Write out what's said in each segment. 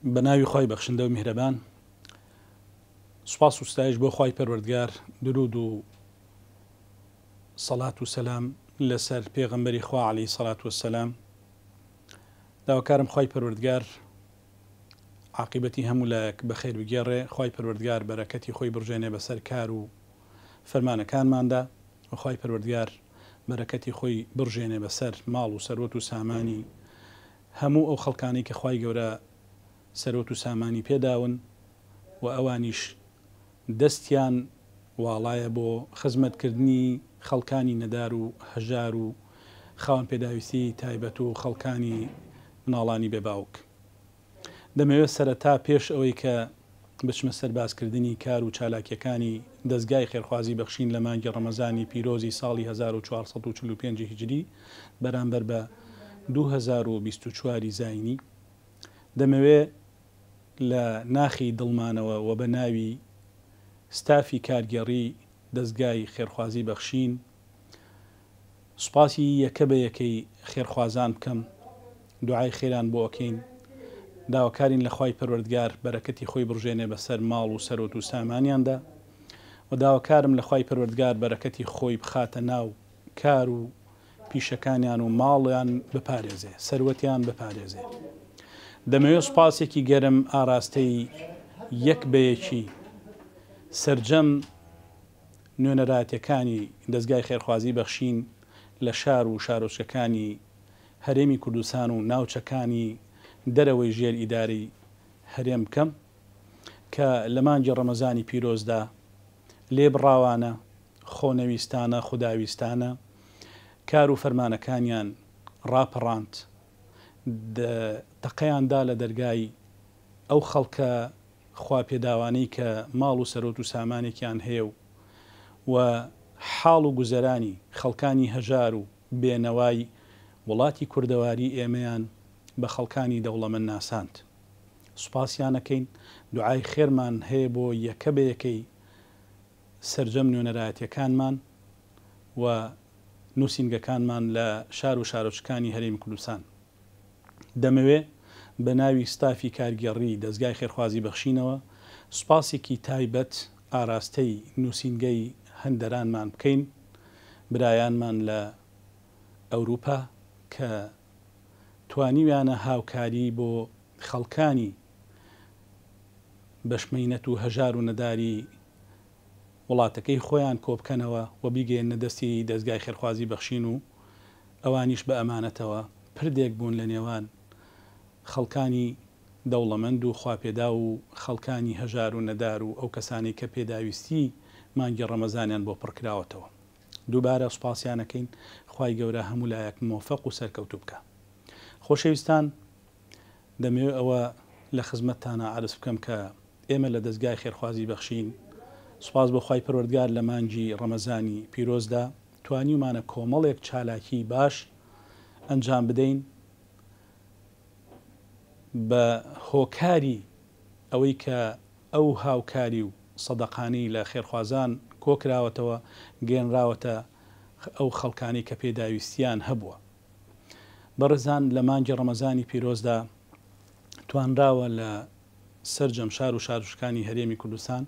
بە ناوی خوای بەخشندە و میهرەبان. سوپاس و ستایش بۆ خوای پەروەردگار، درود و سەڵات و سەلام لەسەر پێغەمبەری خوا عەلەیهی سەڵات وەسەلام. داواکارم خوای پەروەردگار عاقیبەتی هەموو لایەک بەخێر بگێڕێ، خوای پەروەردگار بەرەکەتی خۆی بڕژێنێ بەسەر کار و فەرمانەکانماندا و خوای پەروەردگار بەرەکەتی خۆی بڕژێنێ بەسەر ماڵ و سەروەت و سامانی هەموو ئەو خەڵکانەی کە خوای گەورە سەروەت و سامانی پێداون و ئەوانیش دەستیان واڵایە بۆ خزمەتکردنی خەڵکانی نەدار و هەژار و خاوەن پێداویستی تایبەت و خەڵکانی مناڵانی بێ باوک. دەمەوێت سەرەتا پێش ئەوەی کە بچمە سەر باسکردنی کار و چالاکیەکانی دەزگای خێرخوازی بەخشین لە مانگی ڕەمەزانی پیرۆزی ساڵی 1445 هیجری بەرامبەر بە 2024 زاینی دەمەوێ لە ناخی دڵمانەوە و بە ناوی ستافی کارگێڕی دەزگای خێرخوازی بەخشین سوپاسی یەکە بە یەکەی خێرخوازان بکەم، دوعای خێریان بۆ ئەکەین، داواکارین لە خوای پەروەردگار بەرەکەتی خۆی بڕژێنێ بەسەر ماڵ و سەروەت و سامانیاندا و داواکارم لە خوای پەروەردگار بەرەکەتی خۆی بخاتە ناو کار و پیشەکانیان و ماڵیان بپارێزێ، سەروەتیان بپارێزێ. دەمەوێ سوپاسێکی گەرم ئاراستەی یەک بە یەکی سەرجەم نوێنەراتیەکانی دەزگای خێرخوازی بەخشین لە شار و شارۆچکەکانی هەرێمی کوردستان و ناوچەکانی دەرەوەی ژێر ئیدارەی هەرێم بکەم کە لە مانگی ڕەمەزانی پیرۆزدا لێبڕاوانە، خۆنەویستانە، خوداویستانە کار و فەرمانەکانیان ڕاپەڕاند، تەقەیان دا لە دەرگای ئەو خەڵکە خواپێداوانەی کە ماڵ و سەرۆت و سامانێکیان هەیە و و حاڵ و گوزەرانی خەڵکانی هەژار و بێ نەوای وڵاتی کوردەواری ئێمەیان بە خەڵکانی دەوڵەمەند ناساند. سوپاسیان ئەکەین، دوعای خێرمان هەیە بۆ یەکە بە یەکەی سەرجەم نوێنەرایەتیەکانمان و نوسینگەکانمان لە شار و شارۆچکانی هەرێمی کوردستان. دەمەوێ بە ناوی ستافی کارگێڕیی دەزگای خێرخوازی بەخشینەوە سوپاسێکی تایبەت ئاراستەی نووسینگەی هەندەرانمان بکەین، برایانمان لە ئەوروپا کە توانیویانە هاوکاری بۆ خەڵکانی بەشمەینەت و هەژار و نەداری وڵاتەکەی خۆیان کۆبکەنەوە و بیگەیەننە دەستی دەزگای خێرخوازی بەخشین و ئەوانیش بە ئەمانەتەوە پردێک بوون لە نێوان خەڵکانی دەوڵەمەند و خواپێداو و خەڵکانی هەژار و نەدار و ئەو کەسانەی کە پێداویستی مانگی ڕەمەزانیان بۆ پڕکراوەتەوە. دووبارە سوپاسیان ئەکەین، خوای گەورە هەموو لایەک مۆفەق و سەرکەوتوو بکا. خۆشەویستان دەمەوێ ئەوە لە خزمەتتانا عەرز بکەم کە ئێمە لە دەزگای خێرخوازی بەخشین سوپاس بۆ خوای پەروەردگار لە مانگی ڕەمەزانی پیرۆزدا توانیومانە کۆمەڵێک چالاکی باش ئەنجام بدەین بە هۆکاری ئەوەی کە ئەو هاوکاری و سەدەقانەی لە خێرخوازان کۆکراوەتەوە گەیەنراوەتە ئەو خەڵکانەی کە پێداویستیان هەبووە. بەڕێزان لە مانگی ڕەمەزانی پیرۆزدا توانراوە لە سەرجەم شار و شارۆچکانی هەرێمی کوردستان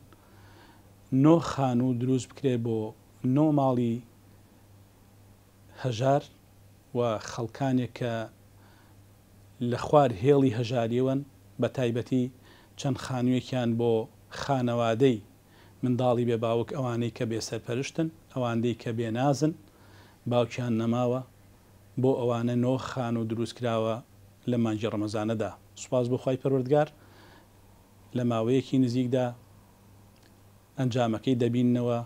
نۆ خانوو دروست بکرێت بۆ نۆ ماڵی هەژار و خەڵکانێک کە لە خوار هێڵی هەژاریەوەن، بە تایبەتی چەند خانوویەکیان بۆ خانەوادەی منداڵی بێ باوک ئەوانەی کە بێ سەرپەرشتن، ئەواندەی کە بێ نازن، باوکیان نەماوە، بۆ ئەوانە نۆ خانوو دروست کراوە لەم مانگی ڕەمەزانەدا. سوپاس بۆ خوای پەروەردگار لە ماوەیەکی نزیکدا ئەنجامەکەی دەبیننەوە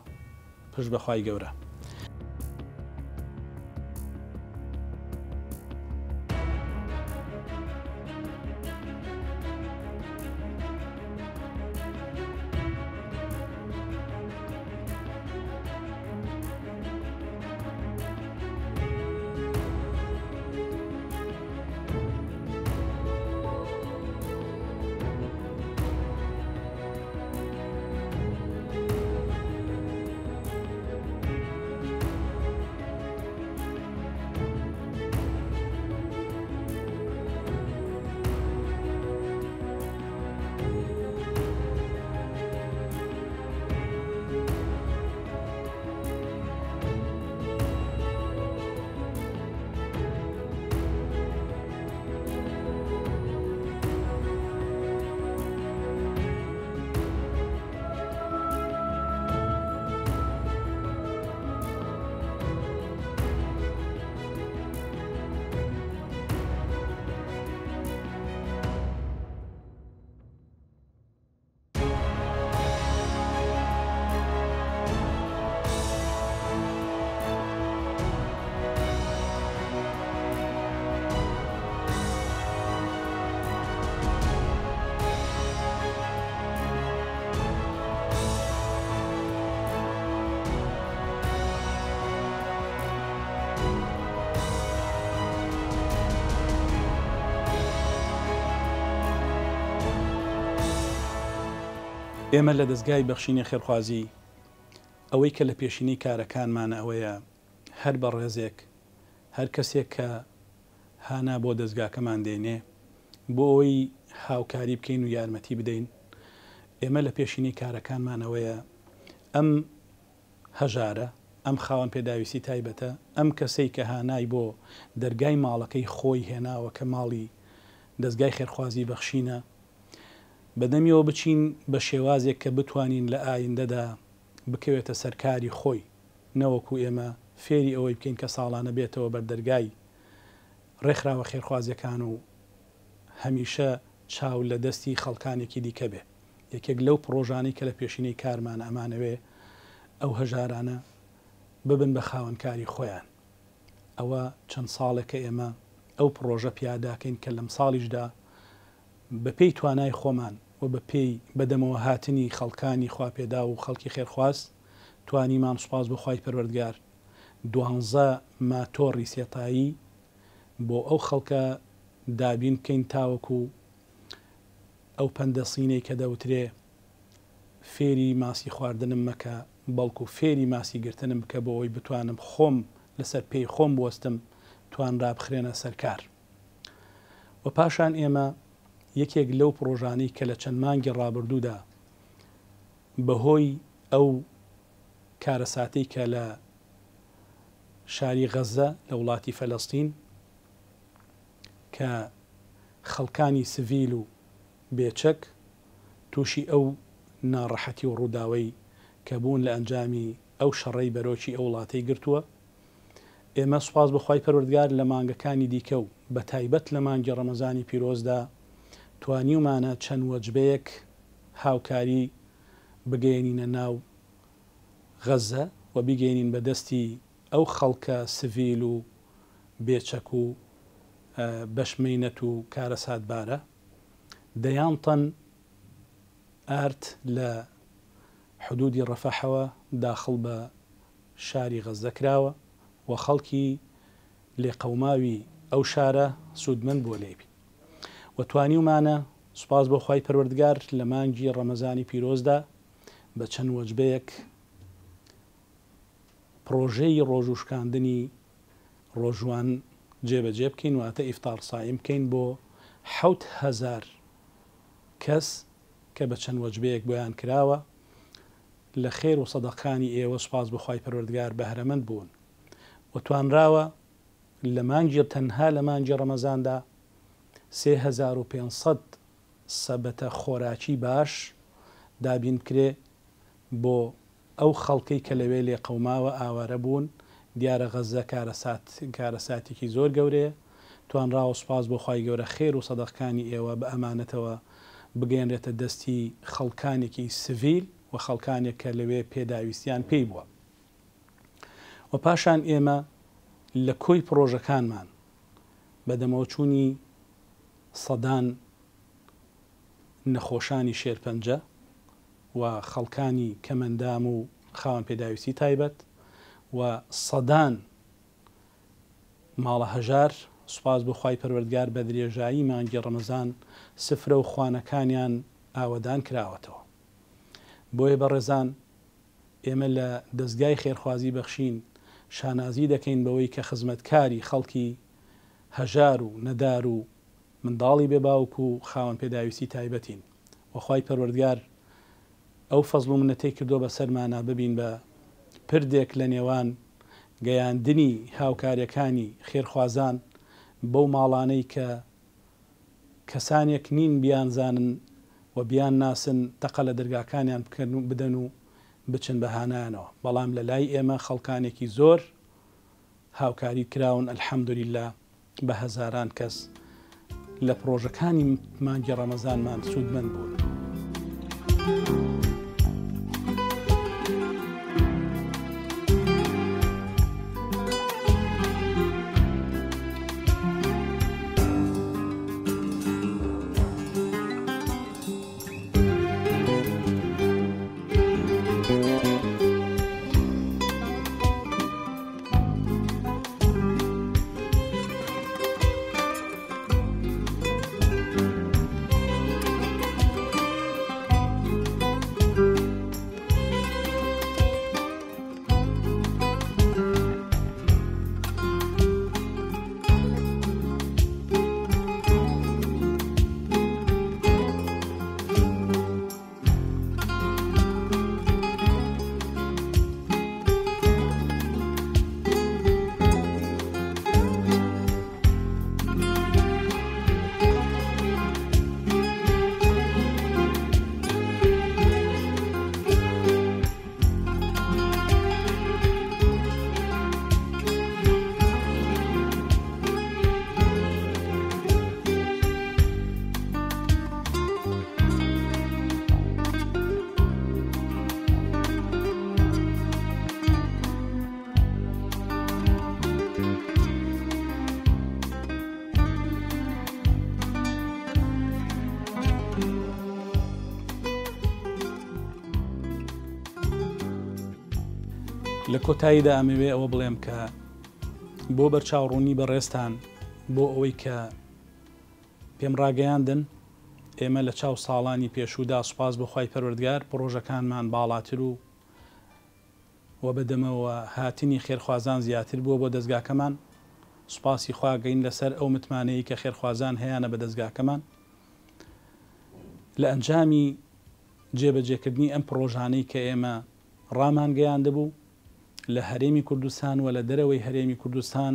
پشت بە خوای گەورە. ئێمە لە دەزگای بەخشینی خێرخوازی ئەوەی کە لە پێشینەی کارەکانمانە ئەوەیە هەر بەڕێزێک هەر کەسێک کە هانا بۆ دەزگاکەمان دێنێ بۆ ئەوەی هاوکاری بکەین و یارمەتی بدەین ئێمە لە پێشینەی کارەکانمان ئەوەیە ئەم هەژارە، ئەم خاوەن پێداویستی تایبەتە، ئەم کەسەی کە هانای بۆ دەرگای ماڵەکەی خۆی هێناوە کە ماڵی دەزگای خێرخوازی بەخشینە، بە دەمیەوە بچین بە شێوازێک کە بتوانین لە ئایندەدا بکەوێتە سەر کاری خۆی نەوەکو ئێمە فێری ئەوەی بکەین کە ساڵانە بێتەوە بەردەرگای ڕێکخراوە خێرخوازیەکان و هەمیشە چاو لە دەستی خەڵکانێکی دیکە بێ. یەکێک لەو پڕۆژانەی کە لە پێشینەی کارمانە ئەمانەوێ ئەو هەژارانە ببن بە خاوەن کاری خۆیان. ئەوە چەند ساڵێکە ئێمە ئەو پڕۆژە پیاداکەین کە لەمساڵیشدا بە پێی توانای خۆمان و بە پێی بەدەمەوەهاتنی خەڵکانی خواپێداو و خەڵکی خێرخواز توانیمان سوپاس بۆ خوای پەروەردگار دوانزە ماتۆڕی سێتایی بۆ ئەو خەڵکە دابین بکەین تاوەکو ئەو پەندە سینەی کە دەوترێ فێری ماسی خواردنم مەکە بەڵکو فێری ماسی گرتنم بکە بۆ ئەوەی بتوانم خۆم لەسەر پێی خۆم بوەستم توانرا بخرێنە سەر کار. و پاشان ئێمە یەکێک لەو پڕۆژانەی کە لە چەند مانگی ڕابردوودا بەهۆی ئەو کارەساتەی کە لە شاری غەززە لە وڵاتی فەلەستین کە خەڵکانی سڤیل و بێ چەک تووشی ئەو ناڕەحەتی و ڕووداوەی کە بوون لە ئەنجامی ئەو شەڕەی بەرۆکی ئەو وڵاتەی گرتووە ئێمە سوپاس بۆ خوای پەروەردگار لە مانگەکانی دیکە و بەتایبەت لە مانگی ڕەمەزانی پیرۆزدا توانیومانە چەند وەجبەیەک هاوکاری بگەیەنینە ناو غەزە و بیگەینین بە دەستی ئەو خەڵکە سڤیل و بێ چەک و بەش مەینەت و کارەساتبارە. دەیان تەن ئارد لە حدودی ڕەفەحەوە داخڵ بە شاری غەززە کراوە و خەڵکی لێقەوماوی ئەو شارە سوودمەند بووە لێی و توانیومانە سوپاس بۆ خوای پەروەردگار لە مانگی ڕەمەزانی پیرۆزدا بە چەند وەجبەیەک پڕۆژەی ڕۆژووشکاندنی ڕۆژووان جێبەجێ بکەین واتە ئیفتار سایم بکەین بۆ 7000 کەس کە بە چەند وەجبەیەک بۆیان کراوە لە خێر و سەدەقانی ئێوە سوپاس بۆ خوای پەروەردگار بەهرەمەند بوون و توانراوە لە مانگی تەنها لە مانگی ڕەمەزاندا 3500 سەبەتە خۆراکی باش دابین بکرێ بۆ ئەو خەڵکەی کە لەوێ لێقەوماوە ئاوارە بوون، دیارە غەززە کارەسات کارەساتێکی زۆر گەورەیە، توانراوە سوپاس بۆ خوای گەورە خێر و سەدەقکانی ئێوە بە ئەمانەتەوە بگەیەنرێتە دەستی خەڵکانێکی سڤیل و خەڵکانێک کە لەوێ پێداویستیان پێی بووە. و پاشان ئێمە لە کۆی پڕۆژەکانمان بەدەمەوەچوونی سەدان نەخۆشانی شێرپەنجە و خەڵکانی کەمئەندام و خاوەن پێداویستی تایبەت و سەدان ماڵە هەژار، سوپاس بۆ خوای پەروەردگار بە درێژایی مانگی ڕەمەزان سفرە و خوانەکانیان ئاوەدان کراوەتەوە. بۆیە بەڕێزان ئێمە لە دەزگای خێرخوازی بەخشین شانازی دەکەین بەوەی کە خزمەتکاری خەڵکی هەژار و نەدار و منداڵی بێ باوک و خاوەن پێداویستی تایبەتین و خوای پەروەردگار ئەو فەزڵ و منەتەی کردووە بەسەرمانا ببین بە پردێک لە نێوان گەیاندنی هاوکاریەکانی خێرخوازان بەو ماڵانەی کە کەسانێک نین بیانزانن و بیانناسن تەقە لە دەرگاکانیان بکەن و بدەن و بچن بە هانایانەوە بەڵام لە لای ئێمە خەڵکانێکی زۆر هاوکاری کراون الحمدللە بە هەزاران کەس لە پڕۆژەکانی مانگی ڕەمەزانمان سوودمەند بوون. لە کۆتاییدا ئەمەوێ ئەوە بڵێم کە بۆ بەرچاوڕوونی بەڕێزتان بۆ ئەوەی کە پێم ڕاگەیاندن ئێمە لە چاو ساڵانی پێشوودا سوپاس بۆ خوای پەروەردگار پڕۆژەکانمان باڵاتر و و بەدەمەوە هاتنی خێرخوازان زیاتر بووە بۆ دەزگاکەمان، سوپاسی خوا ئەکەین لەسەر ئەو متمانەی کە خێرخوازان هەیانە بە دەزگاکەمان. لە ئەنجامی جێبەجێکردنی ئەم پڕۆژانەی کە ئێمە ڕامانگەیاندبوو لە هەرێمی کوردستان و لە دەرەوەی هەرێمی کوردستان،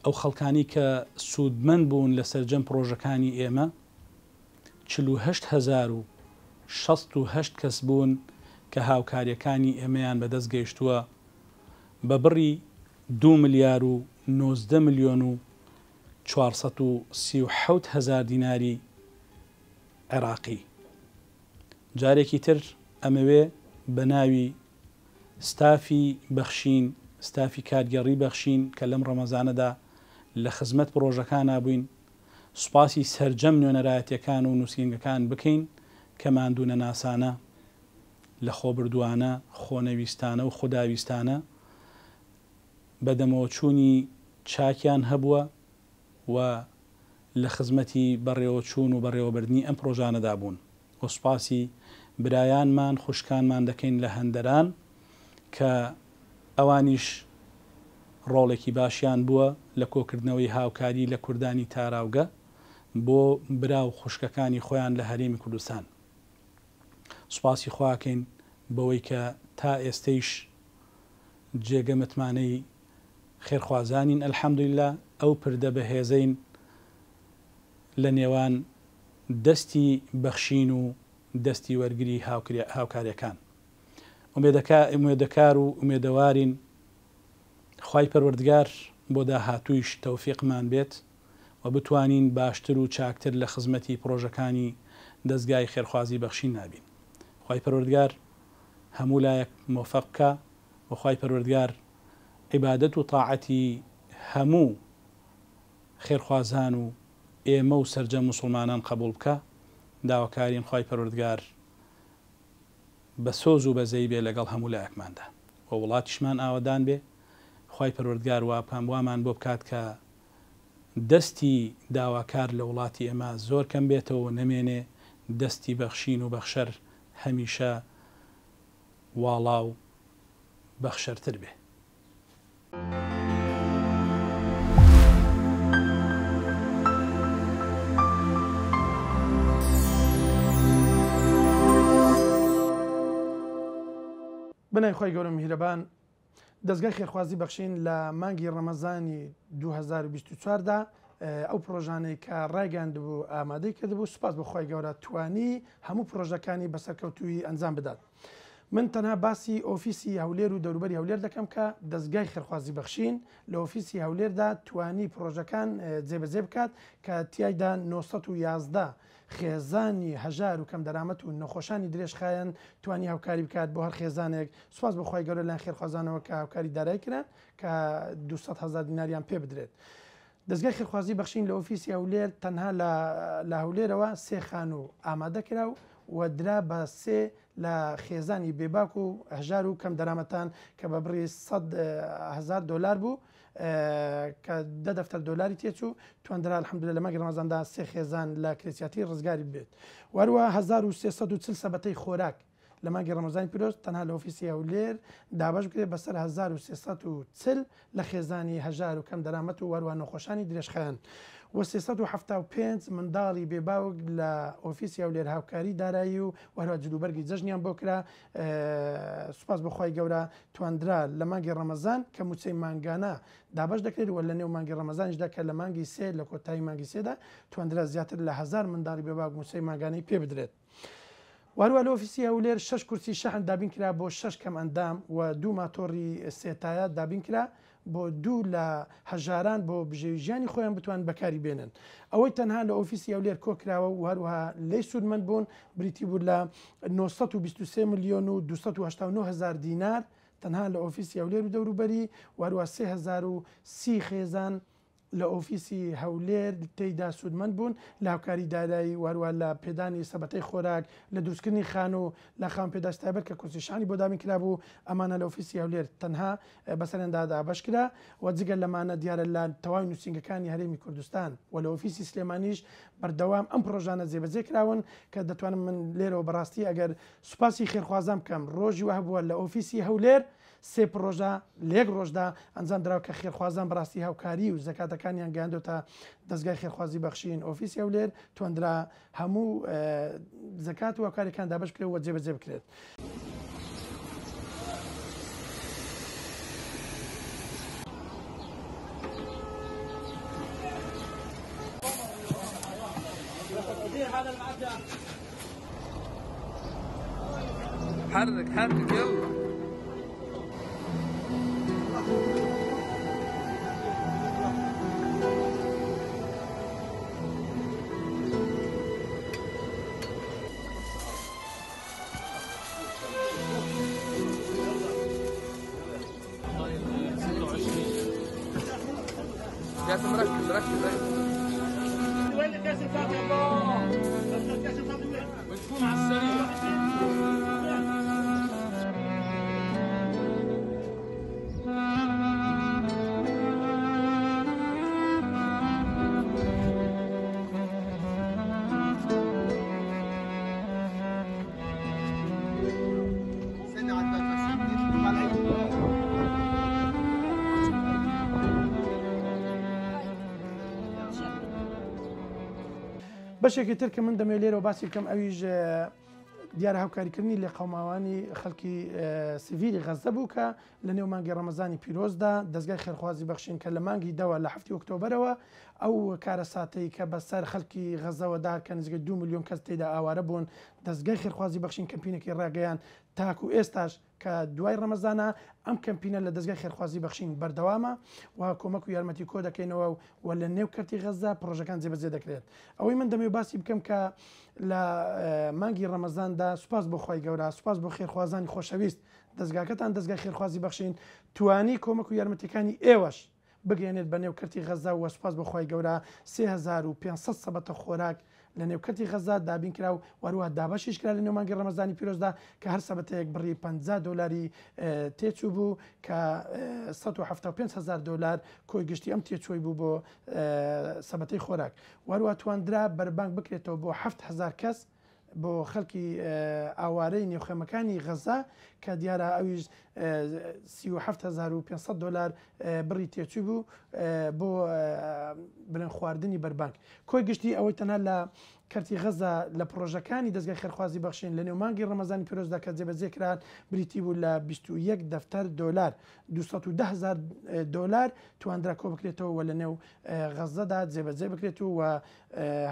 ئەو خەڵکانی کە سوودمەند بوون لە سەرجەم پڕۆژەکانی ئێمە 48068 کەس بوون کە هاوکارییەکانی ئێمەیان بەدەست گەیشتووە بە بڕی دوو ملیار و 19 ملیۆن و 437 هەزار دیناری عێراقی. جارێکی تر ئەمەوێ بە ناوی ستافی بەخشین، ستافی کارگێڕی بەخشین کە لەم ڕەمەزانەدا لە خزمەت پڕۆژەکانا بووین، سوپاسی سەرجەم نوێنەرایەتیەکان و نووسینگەکان بکەین کە ماندوونەناسانە، لەخۆبردووانە، خۆنەویستانە و خوداویستانە بەدەمەوەچوونی چاکیان هەبووە و لە خزمەتی بەڕێوەچوون و بەڕێوەبردنی ئەم پڕۆژانەدا بوون و سوپاسی برایانمان، خوشکانمان دەکەین لە هەندەران کە ئەوانیش ڕۆڵێکی باشیان بووە لە کۆکردنەوەی هاوکاری لە کوردانی تاراوگە بۆ برا و خوشکەکانی خۆیان لە هەرێمی کوردستان. سوپاسی خوا ئەکەین بەوەی کە تا ئێستەیش جێگە متمانەی خێرخوازانین الحمدللە ئەو پردە بەهێزەین لە نێوان دەستی بەخشین و دەستی وەرگری هاوکاریەکان ئومێدەکار و ئومێدەوارین خوای پەروەردگار بۆ داهاتوویش تەوفیقمان بێت و بتوانین باشتر و چاکتر لە خزمەتی پڕۆژەکانی دەزگای خێرخوازی بەخشین نابین خوای پەروەردگار هەموو لایەک مۆفەق بکا و خوای پەروەردگار عیبادەت و تاعەتی هەموو خێرخوازان و ئێمە و سەرجەم موسڵمانان قەبوڵ بکا داواکارین خوای پەروەردگار بە سۆز و بەزەیی بێ لەگەڵ هەموو لایەکماندا و وڵاتیشمان ئاوەدان بێ خوای پەروەردگار وامان بۆ بکات کە دەستی داواکار لە وڵاتی ئێمە زۆر کەم بێتەوە و نەمێنێ دەستی بەخشین و بەخشەر هەمیشە واڵا و بەخشەرتر بێ. بەناوی خوای گەورە میهرەبان دەزگای خێرخوازی بەخشین لە مانگی ڕەمەزانی 2024 دا ئەو پرۆژانەی کە ڕایگەیاندبوو ئامادەی کردبوو سوپاس بۆ خوای گەورە توانی هەموو پرۆژەکانی بە سەرکەوتوویی ئەنجام بدات. من تەنها باسی ئۆفیسی هەولێر و دەوروبەری هەولێر دەکەم کە دەزگای خێرخوازی بەخشین لە ئۆفیسی هەولێردا توانی پرۆژەکان جێبەجێ بکات کە تیایدا 911 خێزانی هەژار و کەمدەرامەت و نەخۆشانی درێژخایەن توانی هاوکاری بکات بۆ هەر خێزانێک سوپاس بۆ خوای گەورە لایەن خێرخوازانەوە کە هاوکاری دارایی کران کە 200 هەزار دیناریان پێ بدرێت. دەزگای خێرخوازی بەخشین لە ئۆفیسی هەولێر تەنها لە لە هەولێرەوە سێ خانوو ئامادە کرا و و درا بە سێ لە خێزانی بێباک و هەژار و کەم دەرامەتان کە بە بڕی 100 هەزار دۆلار بوو کە دە دەفتەر دۆلاری تێچوو تواندرا الحمدلله لە مانگی ڕەمەزاندا سێ خێزان لە کرێچیاتی ڕزگاری ببێت و هەروەها 1340 سەبەتەی خۆراک لە مانگی ڕەمەزانی پیرۆز تەنها لە ئۆفیسی هەولێر دابەش بکرێت بەسەر 1340 لە خێزانی هەژار و کەم دەرامەت و هەروەها نەخۆشانی درێژخایەن و 375 منداڵی بێ باوک لە ئۆفیسی هەولێر هاوکاری دارایی و هەروەها جلوبەرگی جەژنیان بۆ کرا سوپاس بۆ خوای گەورە تواندرا لە مانگی ڕەمەزان کە مووچەی مانگانە دابەش دەکرێت و لە نێو مانگی ڕەمەزانیشدا کە لە مانگی سێ لە کۆتایی مانگی سێدا تواندرا زیاتر لە هەزار منداڵی بێ باوک مووچەی مانگانەی پێ بدرێت. و هەروەها لە ئۆفیسی هەولێر شەش کورسی شەحن دابین کرا بۆ شەش کەمئەندام و دوو ماتۆڕی سێ تایە دابین کرا بۆ دوو لە هەژاران بۆ بژێوی ژیانی خۆیان بتوانن بەکاری بێنن. ئەوەی تەنها لە ئۆفیسی هەولێر کۆکراوە و هەروەها لێی سوودمەند بوون بریتی بوو لە 923 ملیۆن و 289 هەزار دینار تەنها لە ئۆفیسی هەولێر و دەوروبەری و هەروەها 3030 خێزان. لە ئۆفیسی هەولێر تێیدا سوودمەند بوون لە هاوکاری دارایی و هەروەها لە پێدانی سەبەتەی خۆراک، لە دروستکردنی خانوو، لە خاوەن پێداویستی تایبەت کە کورسی شانی بۆ دابین کرابوو، ئەمانە لە ئۆفیسی هەولێر تەنها بەسەریاندا دابەش کرا و جگە لەمانە دیارە لە تەواوی نووسینگەکانی هەرێمی کوردستان و لە ئۆفیسی سلێمانیش بەردەوام ئەم پڕۆژانە جێبەجێ کراون کە دەتوانم من لێرەوە بەڕاستی ئەگەر سوپاسی خێرخوازان بکەم ڕۆژی وا هەبووە لە ئۆفیسی هەولێر سێ پڕۆژە لە یەک ڕۆژدا ئەنجام دراوە کە خێرخوازان بەڕاستی هاوکاری و زەکاتەکانیان گەیاندۆتە دەزگای خێرخوازی بەخشین ئۆفیسی هەولێر توانرا هەموو زەکات و هاوکاریەکان دابەش بکرێت و جێبەجێ بکرێت. حرك حرك يلا. جاسم ركز ركز ايوه. وين الكاس الفاضي الله؟ الكاس الفاضي وين؟ بتكون على السريع. بەشێکی تر کە من دەمەوێت لێرەوە باسی بکەم ئەویش دیارە هاوکاریکردنی لێقەوماوانی خەڵکی سڤیلی غەززە بوو کە لە نێو مانگی ڕەمەزانی پیرۆزدا دەزگای خێرخوازی بەخشین کە لە مانگی دەوە لە هەفتی ئۆکتۆبەرەوە ئەو کارەساتەی کە بەسەر خەڵکی غەزەوە دا کە نزیکەی 2 ملیۆن کەس تێیدا ئاوارە بوون دەزگای خێرخوازی بەخشین کەمپینێکی ڕاگەیاند تاکو ئێستاش کە دوای ڕەمەزانە ئەم کەمپینە لە دەزگای خێرخوازی بەخشین بەردەوامە و کۆمەک و یارمەتی کۆ دەکەینەوە و لە نێو کەرتی غەززە پڕۆژەکان جێبەجێ دەکرێت. ئەوەی من دەمەوێت باسی بکەم کە لە مانگی ڕەمەزاندا سوپاس بۆ خوای گەورە، سوپاس بۆ خێرخوازانی خۆشەویست، دەزگاکەتان دەزگای خێرخوازی بەخشین توانی کۆمەک و یارمەتیەکانی ئێوەش بگەیەنێت بە نێو کەرتی غەززە و سوپاس بۆ خوای گەورە 3500 سەبەتە خۆراک لە نێو کەرتی غەززە دابین کرا و هەروەها دابەشیش کرا لە نێو مانگی ڕەمەزانی پیرۆزدا کە هەر سەبەتەیەک بڕی 50 دۆلاری تێچوو بوو کە 175 هەزار دۆلار کۆی گشتی ئەم تێچووی بوو بۆ سەبەتەی خۆراک و هەروەها تواندرا بەربانگ بکرێتەوە بۆ 7000 کەس بۆ خەڵکی ئاوارەی نێو خێمەکانی غەزە کە دیارە ئەویش 37500 دۆلار بڕی تێچوو بوو بۆ بڵێن خواردنی بەربانگ. کۆی گشتی ئەوەی تەنها لە کەرتی غەزە لە پڕۆژەکانی دەزگای خێرخوازی بەخشین لە نێو مانگی ڕەمەزانی پیرۆزدا کە جێبەجێ کران بریتی بوو لە 21 دەفتەر دۆلار 210 هەزار دۆلار تواندرا کۆبکرێتەوە و لە نێو غەزەدا جێبەجێ بکرێت و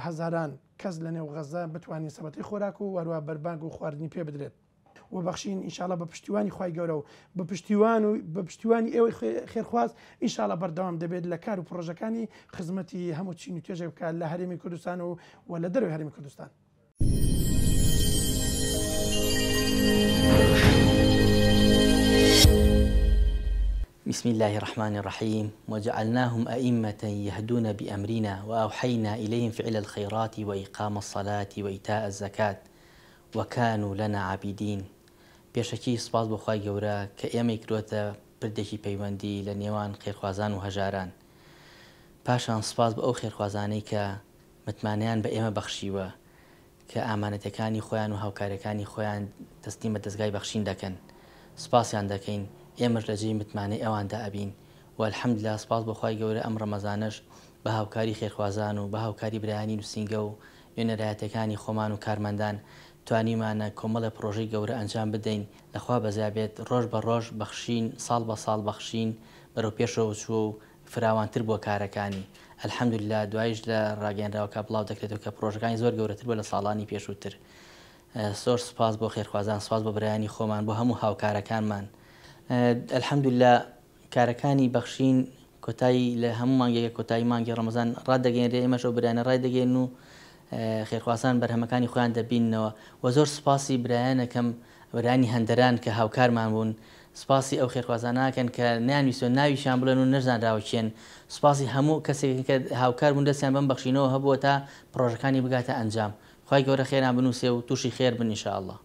هەزاران کەس لە نێو غەزە بتوانین سەبەتەی خۆراک و هەروەها بەربانگ و خواردنی پێ بدرێت و بەخشین ان شاءاللە بە پشتیوانی خوای گەورە و بە پشتیوان و بە پشتیوانی ئێوەی خێرخواز ان شاءاللە بەردەوام دەبێت لە کار و پڕۆژەکانی خزمەتی هەموو چین و توێژێک بکات لە هەرێمی کوردستان و و لە دەرەوەی هەرێمی کوردستان. بسم اللە الرحمن الرحیم وجعلناهم ائمة یهدون بامرنا واوحینا الیهم فعل الخیرات وایقام الصلاة وایتاء الزکاة وکانوا لنا عابدین پێشەکی سوپاس بۆ خوای گەورە کە ئێمەی کردۆتە پردێکی پەیوەندی لە نێوان خێرخوازان و هەژاران پاشان سوپاس بۆ ئەو خێرخوازانەی کە متمانەیان بە ئێمە بەخشیوە کە ئامانەتەکانی خۆیان و هاوکاریەکانی خۆیان تەسلیم بە دەزگای بەخشین دەکەن سوپاسیان دەکەین ئێمەش لە جێی متمانەی ئەواندا ئەبین و الحمدللە سوپاس بۆ خوای گەورە ئەم ڕەمەزانەش بە هاوکاری خێرخوازان و بە هاوکاری برایانی نوسینگە و نوێنەرایەتیەکانی خۆمان و کارمەندان توانیومانە کۆمەڵێ پڕۆژەی گەورە ئەنجام بدەین لە خوا بەزیا بێت ڕۆژ بە ڕۆژ بەخشین ساڵ بە ساڵ بەخشین بەرەو پێشەوە چووە و فراوانتر بووە کارەکانی الحمدللە دوایش لە ڕاگەیەنراوەکە بڵاو دەکرێتەوە کە پڕۆژەکانی زۆر گەورەتر بووە لە ساڵانی پێشووتر زۆر سوپاس بۆ خێرخوازان سوپاس بۆ برایانی خۆمان بۆ هەموو هاوکارەکانمان الحمدللە کارەکانی بەخشین کۆتایی لە هەموو مانگێکە کۆتایی مانگی ڕەمەزان ڕادەگەیەنرێ ئێمەش ئەو برایانە ڕایدەگەیەنن و خێرخوازان بەرهەمەکانی خۆیان دەبیننەوە و زۆر سوپاسی برایانەکەم برایانی هەندەران کە هاوکارمان بوون سوپاسی ئەو خێرخوازانە ئەکەن کە نەیانویستوە ناویشیان بڵێن و نەشزانراوە کێن، سوپاسی هەموو کەسێکن کە هاوکار بوون دەستیان بەم بەخشینەوە هەبووە تا پڕۆژەکانی بگاتە ئەنجام. خوای گەورە خێران بنووسێ و تووشی خێر بن ان شاء اللە.